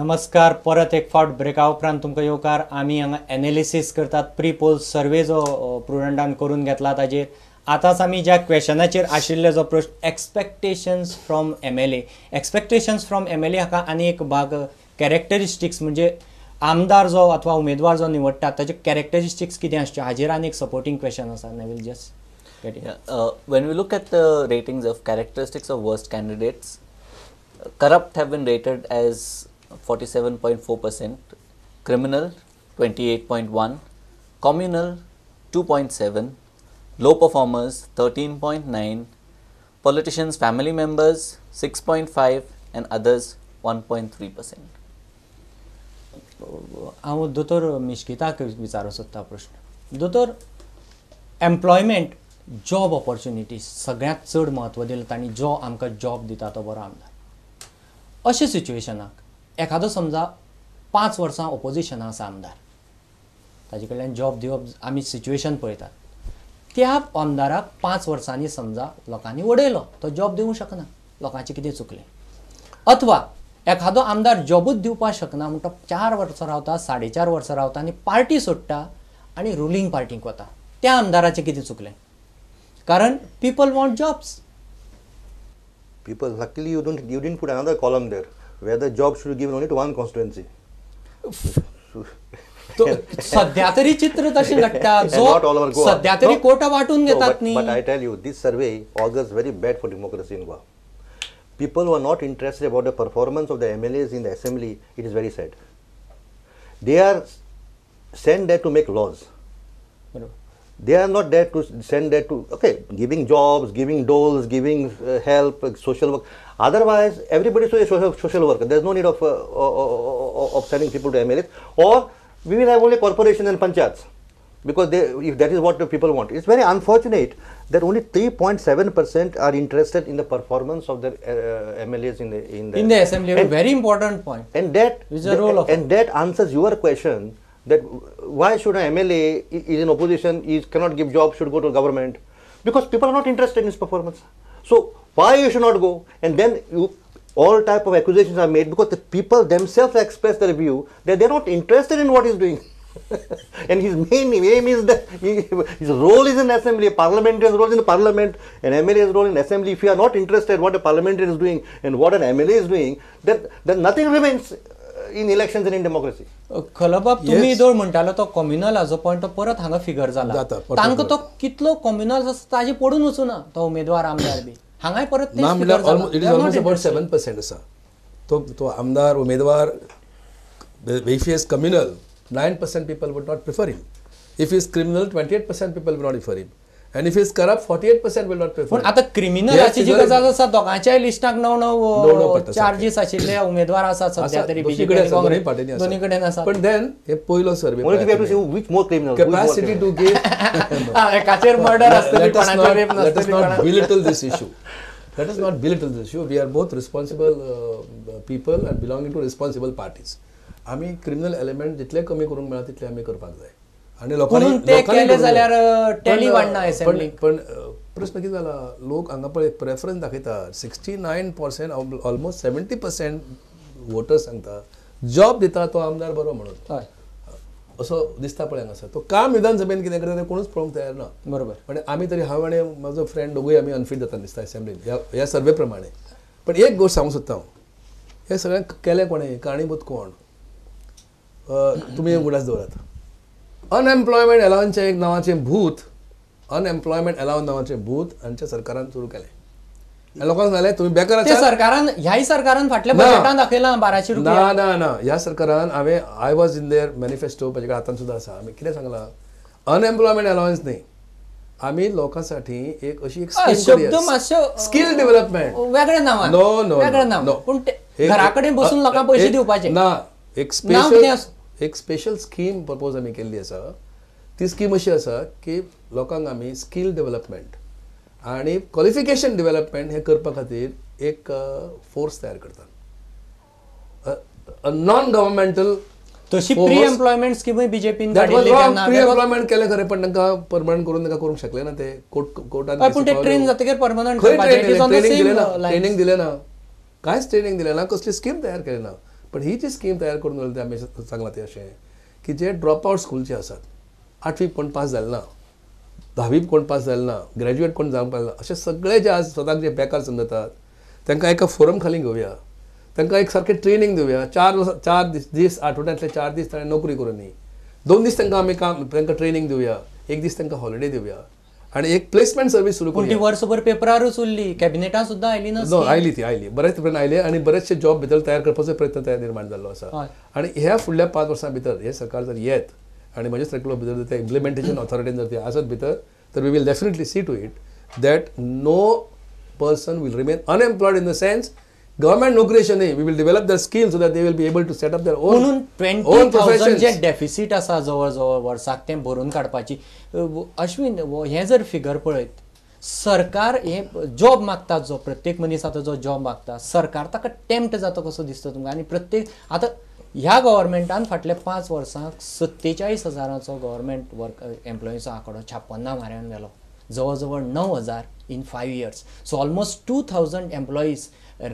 नमस्कार, परत एक फावट ब्रेका उपरांत तुमकां येवकार. आमी हांगा एनालिसीस करतात प्री पोल सर्वे जो प्रुडंटान करून घेतला ताजेर. आतांच आमी ज्या क्वेशनाचेर आशिल्ले जो प्रश्न, expectations from MLA, expectations from MLA हाका आनी एक भाग कॅरेक्टरिस्टिक्स, म्हणजे आमदार जो अथवा उमेदवार जो निवडटा ताचे कॅरेक्टरिस्टिक्स कितें आसचे हाजेर आनी एक सपोर्टींग क्वेशन आसा. Neville, just When we look at the ratings of characteristics of worst candidates, corrupt have been rated as 47.4%, criminal 28.1%, communal 2.7%, low performers 13.9%, politicians family members 6.5% and others 1.3%. हांव दोतोर मिश्किताक विचारूंक सोदता प्रश्न. दोतोर, एम्प्लॉयमेंट, जॉब ऑपॉर्च्युनिटीज सगळ्यांत चड म्हत्व दिलां तांणी, जो आमकां जॉब दिता तो बरो आमदार. अशे सिच्युएशनाक एखादो समजा 5 वर्सां ओपोजिशना आसा आमदार, ताजे कडल्यान जॉब दिवप आमी सिच्युएशन पळयतात, त्या आमदाराक 5 वर्सांनी समजा लोकांनी उडयलो, तो जॉब दिवंक शकना, लोकांचें कितें चुकलें? अथवा एखादो आमदार जॉबूच दिवपाक शकना म्हणटा, 4 वर्सां रावता, 4.5 वर्सां रावता आनी पार्टी सोडटा आनी रुलींग पार्टीक वता, त्या आमदाराचें कितें चुकलें? कारण people want jobs. People, luckily you didn't put another column there where the job should be given only to one constituency. सध्या तरी चित्र तशें घडटा, जो सध्या तरी कोटा वांटून घेतात न्ही. But I tell you, this survey augurs very bad for democracy in Goa. People who are not interested about the performance of the MLAs in the assembly, it is very sad. They are sent there to make laws. They are not there to send there to, okay, giving jobs, giving doles, giving help, social work. Otherwise, everybody is a social worker. There is no need of sending people to MLAs. Or we will have only corporations and panchayats, because they, if that is what the people want. It's very unfortunate that only 3.7% are interested in the performance of the MLAs in the assembly. And very important point. And that is the role of, and that answers your question that why should an MLA is in opposition, is cannot give job, should go to government, because people are not interested in his performance. So why you should not go? And then you, all type of accusations are made because the people themselves express their view that they are not interested in what he is doing. And his main aim is that his role is in assembly, parliamentarian's role is in the parliament, and MLA's role in assembly. If you are not interested what a parliamentarian is doing and what an MLA is doing, then nothing remains in elections and in democracy. खलबाब, तुम्ही दोळ म्हणटालो तो communal हाजो point तो परत हांगा figure जाला, तांकां तो कितलो कम्युनल आसा ताजे पडून वचूना तो उमेदवार आमदार बी हांगाय परत ना म्हणल्यार it is almost about 7% आसा तो आमदार उमेदवार. If he is communal, 9% people would not prefer him. If he is criminal, 28% people will not prefer him. And if he is corrupt, 48% will not prefer him. आता क्रिमिनलाची जी गजाल आसा, दोगांच्याय लिस्टाक 9-9 charges आशिल्ले उमेदवार आसात सध्या तरी, बीजेपी दोन्ही कडेन आसा. पण then हे पयलो survey, which more criminal capacity to give, एकाचेर murder आसतली, कोणाचेर रेप नासतली. Let us not belittle this issue. Let us not belittle this issue. We are both responsible people and belonging to responsible parties. आमी criminal element जितले कमी करूंक मेळटा तितले आमी करपाक जाय. आनी लोकांनी ते केले जाल्यार टॅली वाडना असेंब्लीक. पण प्रश्न कितें जाला, लोक हांगा पळय प्रेफरन्स दाखयता. 69% ऑलमोस्ट 70% वोटर्स सांगता जॉब दिता तो आमदार बरो म्हणून. हय, असो दिसता पळय हांगासर. तो काम विधानसभेन कितें करता तें कोणूच पळोवंक तयार ना. बरोबर. पण आमी तरी, हांव आनी म्हजो फ्रेंड दोगूय आमी अनफीट जाता दिसता असेंब्लीन ह्या सर्वे प्रमाणे. पण एक गोश्ट सांगूंक सोदता हांव, हें सगळें केलें कोणें, कारणीभूत कोण? तुमी उगडास दवरात, अनएम्प्लॉयमेंट अलावन्सचें एक नांवाचें भूत, अनएम्प्लॉयमेंट अलावन्स नांवाचें भूत हांच्या सरकारान सुरू केलें आनी लोकांक सांगलें तुमी बेकार आसा. सरकारान, ह्याय सरकारान फाटल्या बजेटान दाखयलां 1200 रुपया. ना ना ना, ह्या सरकारान हांवें, I was in their manifesto, म्हजे कडेन हातान सुद्दां आसा. आमी कितें सांगलां, अनएम्प्लॉयमेंट अलावन्स न्ही, आमी लोकां साठी एक अशी एक स्कील डेव्हलपमेंट, वेगळ्या नांवान, नो नो वेगळ्या नांव, पूण घरा कडेन बसून लोकांक पयशे दिवपाचे ना. एक स्पेशल स्कीम प्रपोज आमी केल्ली आसा. ती स्कीम अशी आसा की लोकांक आमी स्कील डेव्हलपमेंट आनी क्वॉलिफिकेशन डेव्हलपमेंट हें करपा खातीर एक फोर्स तयार करतात, नॉन गव्हर्मेंटल. तशी प्री एम्प्लॉयमेंट स्कीमूय बीजेपीन काडिल्ली. प्री एम्प्लॉयमेंट केलें खरें, पण तांकां परमनंट करून तांकां करूंक शकले ना ते. कोर्टान पूण ते ट्रेन जातकीर परमनंट ट्रेनिंग दिलें ना, कांयच ट्रेनिंग दिलें ना, कसली स्कीम तयार केली ना. पण ही जी स्कीम तयार करून दवरली आमी सांगलां तें अशें की जे ड्रॉप आवट स्कूलचे आसात, 8वी कोण पास जाले ना, 10वी कोण पास जाले ना, ग्रॅज्युएट कोण जावंक पावले ना, अशे सगळे जे आज स्वताक जे बेकार समजतात तांकां एका फोरम खाली घेवया, तांकां एक सारकें ट्रेनींग दिवया. 4 दीस आठवड्यांतले 4 दीस ताणें नोकरी करूं न्ही, 2 दीस तांकां आमी काम तांकां ट्रेनींग दिवया, 1 दीस तांकां हॉलिडे दिवया आनी एक प्लेसमेंट सर्वीस सुरू पूण ती करूया. वर्सभर पेपरारूच उरली, कॅबिनेटां सुद्दां आयली ना. नो, आयली ती आयली, बरेच प्रयत्न आयले आनी बरेचशे जॉब भितर तयार करपाचो प्रयत्न तयार निर्माण जाल्लो आसा. आनी ह्या फुडल्या 5 वर्सां भितर हे सरकार जर येत आनी म्हज्या सर्कलो भितर जर ते इम्प्लिमेंटेशन ऑथॉरिटीन जर ते आसत भितर, तर we will definitely see to it that no person will remain unemployed in the sense government नोकरी अशें न्ही, we will develop their skill so that they will be able to set up their own म्हणून 20,000 जे deficit आसा जवळ जवळ वर्साक तें भरून काडपाची. अश्विन, हें जर फिगर पळयत, सरकार हे जॉब मागता, जो प्रत्येक मनीस आतां जो जॉब मागता, सरकार ताका टेम्प्ट जाता कसो दिसता तुमकां? आनी प्रत्येक आतां ह्या गव्हर्मेंटान फाटल्या 5 वर्सांक 47,000 गव्हर्मेंट वर्क एम्प्लॉईचो आंकडो 56 म्हऱ्यान व्हेलो, जवळ जवळ 9,000 in 5 years. So almost 2,000 employees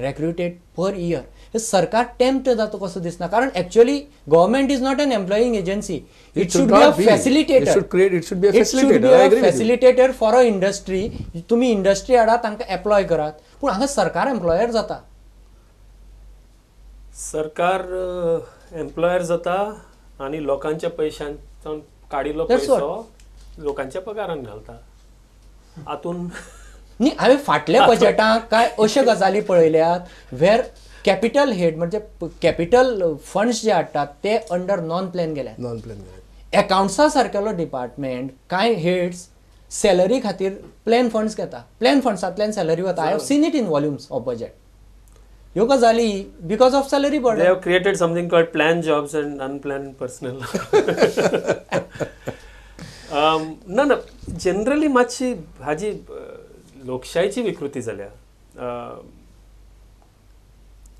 recruited per year. हे सरकार टेम्प्ट जाता कसो दिसना, कारण actually government is not an employing agency, it should be a facilitator. It should be a facilitator. I agree with you. Facilitator for a industry. तुमी industry हाडा, तांकां apply करात, पूण हांगा सरकार एम्प्लॉयर जाता. सरकार एम्प्लॉयर जाता आनी लोकांच्या पयशांच्यान काडिल्लो That's पयसो लोकांच्या पगारान घालता. हातून न्ही, हांवें फाटल्या बजेटाक काय अश्यो गजाली पळयल्यात वेर कॅपिटल हेड म्हणजे कॅपिटल फंड्स जे हाडटात ते अंडर नॉन प्लॅन गेल्यात. नॉन प्लॅन एकावंट्सा सारकेलो डिपार्टमेंट कांय हेड्स सॅलरी खातीर प्लॅन फंड्स घेता, प्लॅन फंड्सांतल्यान सॅलरी वता. I have seen it in volumes of budget. ह्यो गजाली because of salary They burden. have created something called planned jobs and unplanned personnel. ना ना, generally मातशी हाजी लोकशाहीची विकृती जाल्या.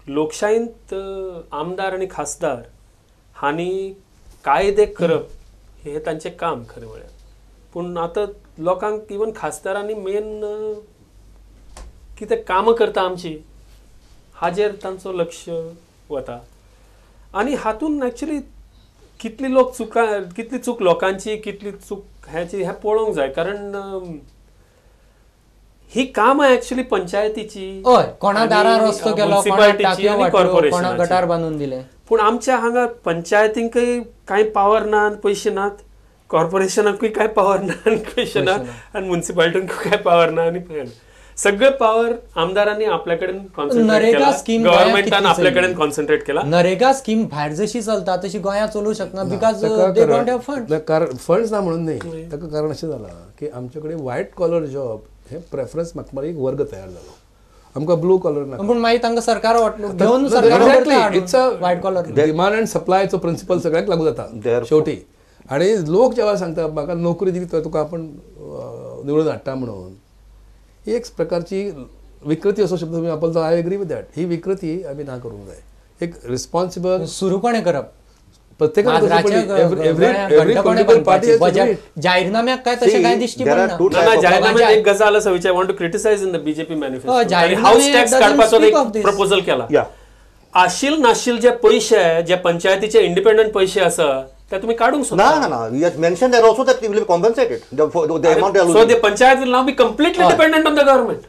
लोकशाहींत आमदार आनी खासदार हांणी कायदे करप हें तांचें काम खरें म्हळ्यार, पूण आतां लोकांक इवन खासदारांनी मेन कितें कामां करता आमची हाजेर तांचो लक्ष वता. आनी हातून एक्चुली कितली लोक चुका, कितली चूक लोकांची, कितली चूक ह्याची, हें पळोवंक जाय. कारण ही कामां एक्चुली पंचायतीची, हय, कोणा दारार रस्तो केलो, कोणा मुन्सिपालिटीची टाकयो आनी वांटल्यो, कोणा कॉर्पोरेशनाची. गटार बांदून दिलें. पूण आमच्या हांगा पंचायतींकय कांय पावर ना आनी पयशे नात, कॉर्पोरेशनाकूय कांय पावर ना आनी पयशे ना, आनी मुन्सिपालिटींकूय कांय पावर ना आनी सगळे पावर आमदारांनी आपल्या कडेन कॉन्सन्ट्रेट नरेगा केला, स्कीम गव्हर्नमेंटान आपल्या कडेन कॉन्सन्ट्रेट केला. नरेगा स्कीम भायर जशी चलता तशी गोंयांत चलूंक शकना because they don't have fund. कारण फंड्स ना म्हणून न्ही, ताका कारण अशें जालां की आमचे कडेन व्हायट कॉलर जॉब हे प्रेफरन्स मागपाक एक वर्ग तयार जालो, आमकां ब्लू कॉलर ना. पूण मागीर तांकां सरकार घेवन सरकार it's a white collar demand and सप्लायचो प्रिंसिपल सगळ्याक लागू जाता शेवटी. आनी लोक जेव्हा सांगता म्हाका नोकरी दिली तर तुका आपण निवडून हाडटा म्हणून, ही एक प्रकारची विकृती असो शब्द तुमी वापरलो, I agree with that. ही विकृती आमी ना करूंक जाय. एक रिस्पॉन्सिबल सुरू कोणें करप, प्रत्येकान जाहीरनाम्याक काय तशें काय दिश्टी पडना. जाहीरनाम्यात एक गजाल आसा which I want to criticise in the BJP manifesto. House tax काडपाचो एक प्रपोजल केला. आशील नाशील जे पयशे जे पंचायतीचे इंडिपेंडंट पयशे आसा ते तुम्ही काढूंक शकता. ना ना, he has mentioned there also that it will be compensated the amount they are losing. So the panchayat will now be completely dependent on the government.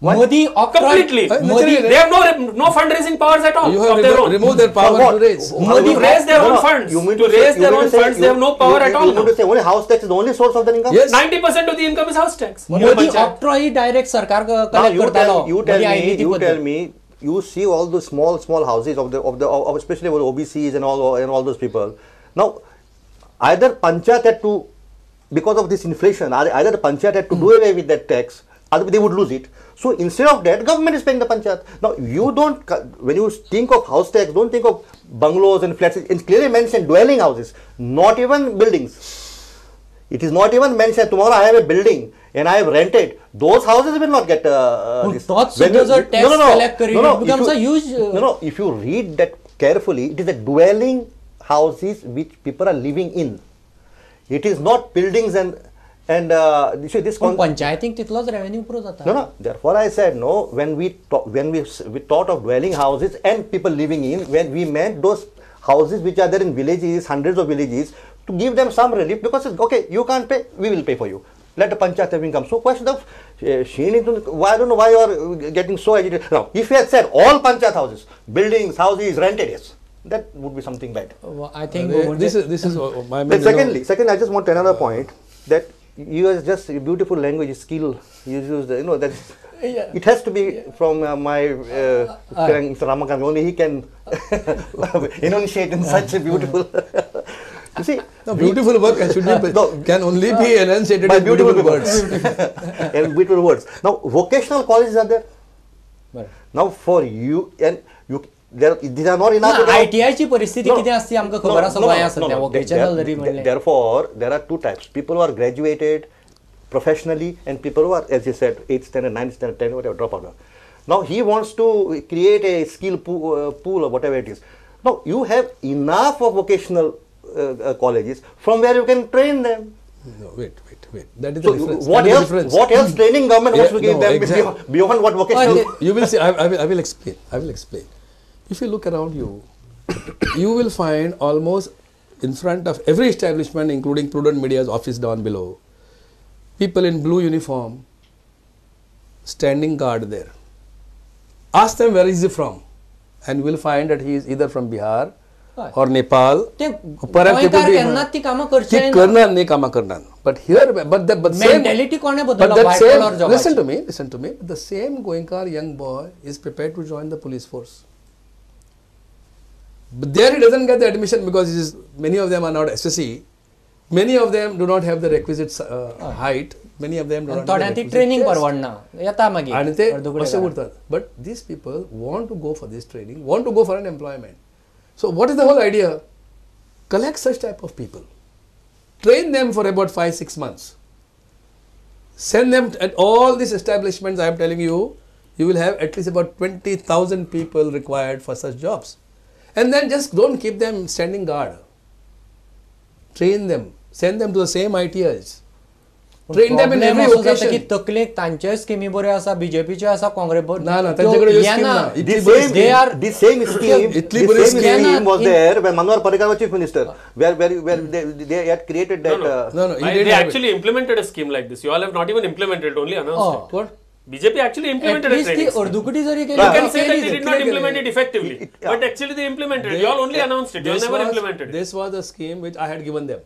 Modi completely. Modi, they have no fundraising powers at all. You have removed their power to raise. Modi raise their own funds. To raise their own funds, they have no power at all. You mean to say only house tax is the only source of their income? Yes. 90% of the income is house tax. Modi octroi direct सरकार collect करतालो. You tell me, you see all the small houses of the especially with OBCs and all those people. Now, either panchayat had to, because of this inflation, either the panchayat had to do away with that tax, otherwise they would lose it. So instead of that, government is paying the panchayat. Now you don't, when you think of house tax, don't think of bungalows and flats. It's clearly mentioned dwelling houses, not even buildings. It is not even mentioned, tomorrow I have a building and I have rented. Those houses will not get this. No, if you read that carefully, it is a dwelling houses which people are living in. It is not buildings and And you see this पंचायतीक तितलोच revenue पुरो जाता. No, no. Therefore, I said no. When we thought of dwelling houses and people living in, when we meant those houses which are there in villages, hundreds of villages, to give them some relief, because it's okay, you can't pay, we will pay for you. Let the panchayat have income. So question of Sheen, why I don't know why you are getting so agitated. Now, if you had said all panchayat houses, buildings, houses rented, yes, that would be something bad. Well, I think this is my. But secondly, I just want another point that you use just beautiful language skill. You use the, you know, that yeah. It has to be from my friend Mr. Ramakant. Only he can enunciate in such a beautiful. You see, no, beautiful work should be, no, can only be enunciated by in beautiful words. And beautiful words. Now, vocational colleges are there. Right. Now, for you and you, there these are not enough. ITI ची परिस्थिती किती असते आमकां खबर आसा गोंया सध्या vocational जरी म्हणलें. Therefore, there are two types: people who are graduated professionally and people who are, as you said, 8th standard, 9th standard, 10, whatever, drop out. Now, he wants to create a skill pool or whatever it is. Now, you have enough of vocational colleges from where you can train them. No, wait. That is so the difference. What else training government wants to give them exactly. Beyond what vocational? You will see. I will explain. I will explain. If you look around you, you will find almost in front of every establishment, including Prudent Media's office down below, people in blue uniform standing guard there. Ask them where is he from, and you will find that he is either from Bihar or Nepal. But here, but the mentality कोणे बदलला? White collar job. Listen to me. The same Goenkar young boy is prepared to join the police force. But there he doesn't get the admission because many of them are not SSC. Many of them do not have the requisite height. Many of them do not have the requisite training परवडना. येता मागीर. आणि ते अशे उरतात. But these people want to go for this training, want to go for an employment. So what is the whole idea? Collect such type of people. Train them for about 5-6 months. Send them at all these establishments. I am telling you, you will have at least about 20,000 people required for such jobs. And then just don't keep them standing guard. Train them. Send them to the same ITIs. Train them in every vocation. की तकलेक तांचे स्किमी बऱ्यो आसा, बीजेपीचे आसा, काँग्रेस ना ना तांचे कडेन ना. The same scheme was there when Manohar Parrikar was chief minister, where they had created that. No, they actually implemented a scheme like this. You all have not even implemented, only announced it. What? BJP actually implemented a training scheme. You can say that they did not implement it effectively, but actually they implemented it. You all only announced it. You all never implemented it. This was a scheme which I had given them.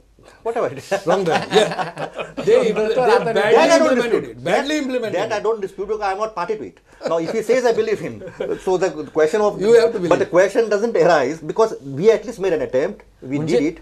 Whatever it is. Wrong them. Yeah. They badly implemented it. Badly implemented. That I don't dispute because I am not party to it. Now, if he says, I believe him. So the question of... You have to believe. But the question doesn't arise because we at least made an attempt. We did it.